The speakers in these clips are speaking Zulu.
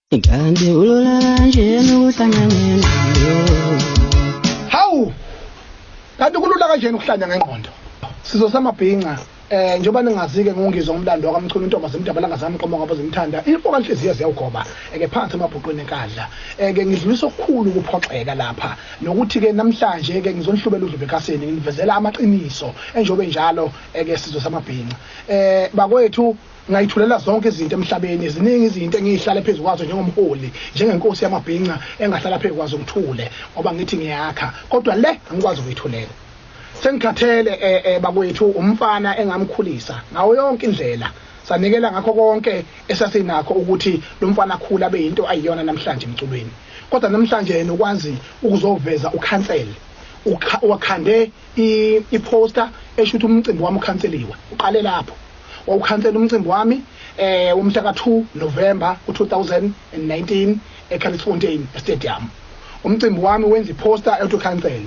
Kanti ulula kanjena ukuhlanya ngengqondo. Hawu! Kanti kulula kanjena ukuhlanya ngengqondo. Sizo samabhinca njengoba ningazi-ke ngungizwa ngomlando wakaMchunu intombi zemdaba langazami qomo ngabo zimthanda imfoka inhliziyo ziyawugoba eke phansi emabhuqweni enkadla eke ngidlulisa okukhulu ukuphoxeka lapha nokuthi-ke namhlanje-ke ngizonihlubela udlube ekhasini nginivezela amaqiniso enjobe njalo eke sizwe samabhinca. Bakwethu ngayithulela zonke izinto emhlabeni, ziningi izinto engiyihlale phezu kwazo njengomholi, njengenkosi yamabhinca engahlala phezu kwazo ngithule ngoba ngithi ngiyakha, kodwa le angikwazi ukuyithulela. Sengikhathele bakwethu umfana engamkhulisa ngawo yonke indlela, sanikela ngakho konke esasinakho ukuthi lo mfana akhule abe yinto ayiyona namhlanje emculweni. Kodwa namhlanje yena ukwazi ukuzoveza ukhansel, wakhande i-poster esho ukuthi umcimbi wami ukhanseliwe. Uqale lapho wawukhansela umcimbi wami umhla ka-2 November ku-2019 eCalifornia Stadium. Umcimbi wami wenza i-poster ethi ukhansel.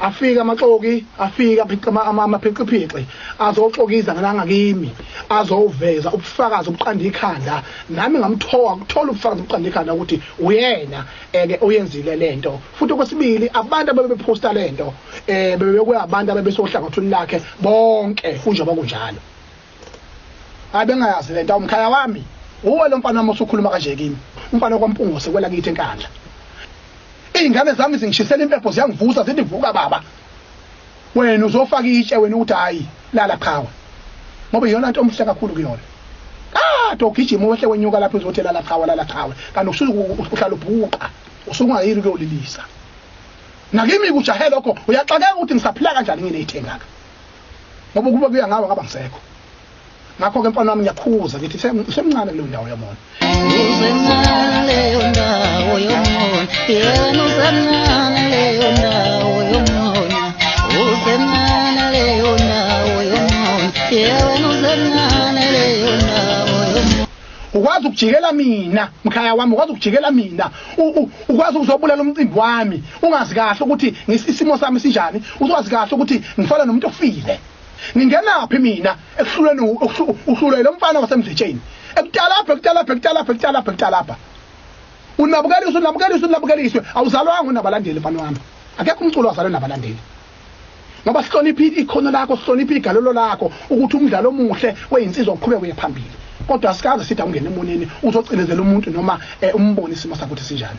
Afika amaxoki, afika amaphixiphixi azoxokiza nangakimi, azoveza ubufakazi obuqanda ikhanda. Nami ngamthola ukuthola ubufakazi obuqanda ikhanda ukuthi uyena eke oyenzile lento. Futhi okwesibili abantu ababeposta lento bebekwe abantu abebesohlangothini lakhe bonke kunjengoba kunjalo. Hayi bengayazi lento umkhaya wami. Uwe lo mfana wami osukhuluma kanje kimi. Umfana kwaMpungose kwela kithi eNkandla. Izingane zami zingishisela impepho ziyangivusa zithi vuka baba. Wena uzofaka itshe wena uthi hayi lala qhawe. Ngoba iyona nto omhle kakhulu kuyona. Kade ugijima wehle wenyuka lapho uzothi lala qhawe lala qhawe. Kanti usuke uhlala ubhuqa. Usungayili kuyolilisa. Nakimi kujahe lokho uyaxakeka ukuthi ngisaphila kanjani nginezithengaka. Ngoba kuba kuya ngawe ngaba ngisekho. Ngakho ke mfana wami ngiyakhuza ngithi semncane kuleyo ndawo yomona. Usemncane leyo ndawo yomona. Yena usemncane leyo ndawo yomona. Usemncane leyo ndawo yomona. Yena usemncane leyo ndawo yomona. Ukwazi ukujikela mina mkhaya wami, ukwazi ukujikela mina, ukwazi ukuzobulala umcimbi wami, ungazi kahle ukuthi isimo sami sinjani, uzwazi kahle ukuthi ngifana nomuntu ofile. Ngingenaphi mina ekuhluleni uhlulele umfana wasemdletsheni. Ekutalapha ekutalapha ekutalapha ekutalapha ekutalapha. Unabukeliswe unabukeliswe unabukeliswe awuzalwanga unabalandeli mfana wami. Akekho umculo wazalwa nabalandeli. Ngoba sihlonipha ikhono lakho, sihlonipha igalelo lakho ukuthi umdlalo omuhle weyinsizwa uqhubeke uye phambili. Kodwa asikaze sithi awungene emoneni uzocinezela umuntu noma umbone isimo sakho ukuthi sinjani.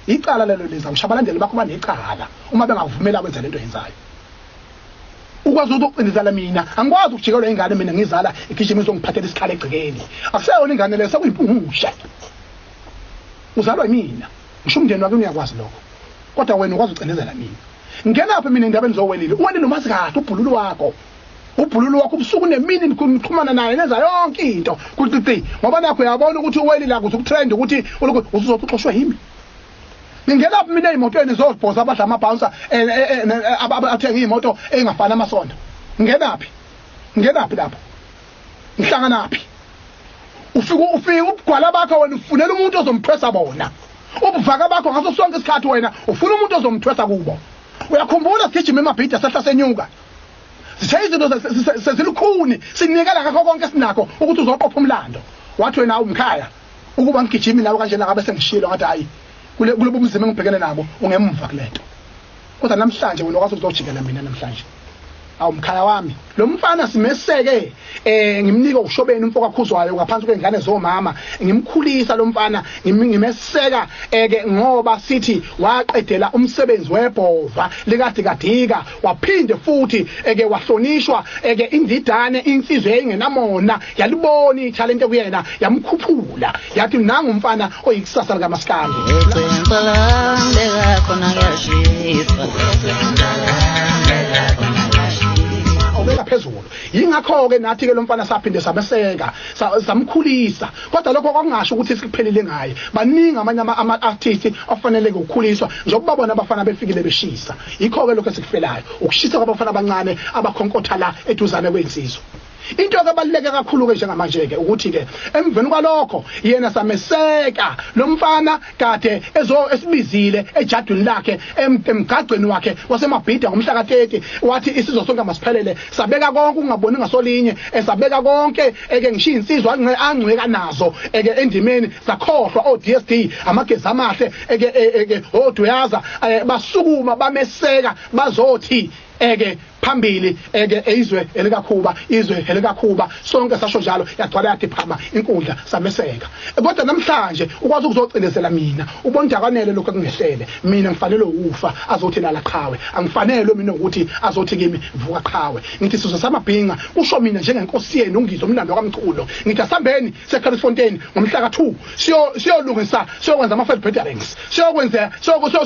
Icala lelo leza ngisho abalandeli bakho banecala uma bengavumela wenza lento oyenzayo. Ukwazi ukucinezela mina, angikwazi ukujikelwa ingane mina ngizala igijima izongiphathela isikhala egcekeni. Akuseyona ingane leyo, sekuyimpungushe. Uzalwa yimina, ngisho umndeni wakhe uyakwazi lokho. Kodwa wena ukwazi ukucinezela mina. Ngenaphi mina endabeni zowelile? Uwelile umazi kahle ubhululu wakho. Ubhululu wakho ubusuku nemini nixhumana naye nenza yonke into. Kucici ngoba nakho uyabona ukuthi uwelile akuze ukutrend ukuthi uzothi uxoshwe yimi. Ngingenaphi mina ezimotweni zozibhoza abadla ama-bouncer athenga imoto engafani amasondo. Ngingenaphi? Ngingenaphi lapho? Ngihlanganaphi? Ufika ubugwala bakho wena ufunela umuntu ozomthwesa bona. Ubuvaka bakho ngaso sonke isikhathi wena ufuna umuntu ozomthwesa kubo. Uyakhumbula sigijima emabhida sehla senyuka. Sithe izinto sezilukhuni sinikela ngakho konke esinakho ukuthi uzoqopha umlando. Wathi wena umkhaya ukuba ngigijimi nawe kanjena ngabe sengishilo ngathi hayi kulobu bumzima engibhekene nabo ungemva kulento. Kodwa namhlanje wena ukwazi ukuzojikela mina namhlanje. Awu mkhaya wami, lo mfana simeseke ngimnika ushobeni umfo kakhuzwayo ngaphansi kwengane zomama, ngimkhulisa lo mfana ngimeseka ke ngoba sithi waqedela umsebenzi webhova likadikadika, waphinde futhi eke wahlonishwa eke indidane insizwe eyingenamona, yalibona ithalente kuyena yamkhuphula yathi nangu umfana oyikusasa likaMaskandi. Ubeka phezulu. Yingakho ke nathi ke lo mfana saphinde sabeseka samkhulisa. Kodwa lokho kwakungasho ukuthi sikuphelile ngaye. Baningi amanye ama-artists afanele ukukhuliswa njengoba bona abafana befikile beshisa. Yikho ke lokho esikufelayo, ukushisa kwabafana abancane abakhonkotha la eduzane kwezinsizwa. Into ebaluleke kakhulu ke njengamanje ke ukuthi ke emveni kwalokho yena sameseka lo mfana kade ezo esibizile ejadweni lakhe emgagcweni wakhe waseMabhida ngomhla ka30, wathi isizwe sonke masiphelele. Sabeka konke ungaboni ngasolinye, esabeka konke eke ngishiya insizwa angcweka nazo eke endimeni, sakhohlwa o DSD amagezi amahle eke eke oduyaza basukuma bameseka bazothi eke phambili eke izwe elikakhuba, izwe elikakhuba. Sonke sasho njalo, yagcwala yathi phama inkundla, sameseka. Kodwa namhlanje ukwazi ukuzocindezela mina, ubona kwanele lokho kungehlele mina. Ngifanele ukufa azothi lala qhawe, angifanele mina ukuthi azothi kimi vuka qhawe. Ngithi sizwe samabhinga, kusho mina njengenkosi yenu uNgizwe umlando kaMculo, ngithi asambeni seCarlsfontein ngomhla ka2 siyolungisa, siyokwenza ama fed bearings, siyokwenza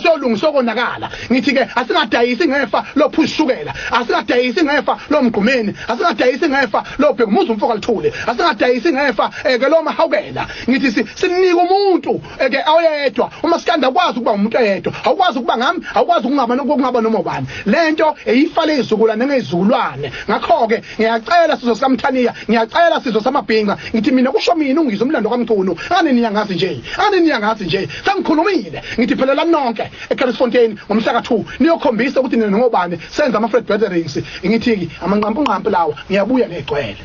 siyolungisa okonakala. Ngithi ke asingadayisi ngefa lophusukela, asingadayisi ngefa lomgqumeni, asingadayisi ngefa lobhekumuzi umfoka lithule, asingadayisi ngefa eke lo mahawukela. Ngithi sinike umuntu eke oyedwa. Umasikanda akwazi ukuba umuntu oyedwa, awukwazi ukuba ngami, awukwazi ukungaba noma ubani. Lento eyifale izizukulwane ngezizukulwane. Ngakho ke ngiyacela sizwe sikaMthaniya, ngiyacela sizwe samabhinga, ngithi mina kusho mina uNgizwe umlando kaMchunu, ane niyangazi nje, ane niyangazi nje, sengikhulumile. Ngithi phela nonke eCarlsfontein ngomhla ka2 niyokhombisa ukuthi nina ngobani, senza ama fred bearings. Ngithi amanqampu lawa, ngiyabuya ngegcwele.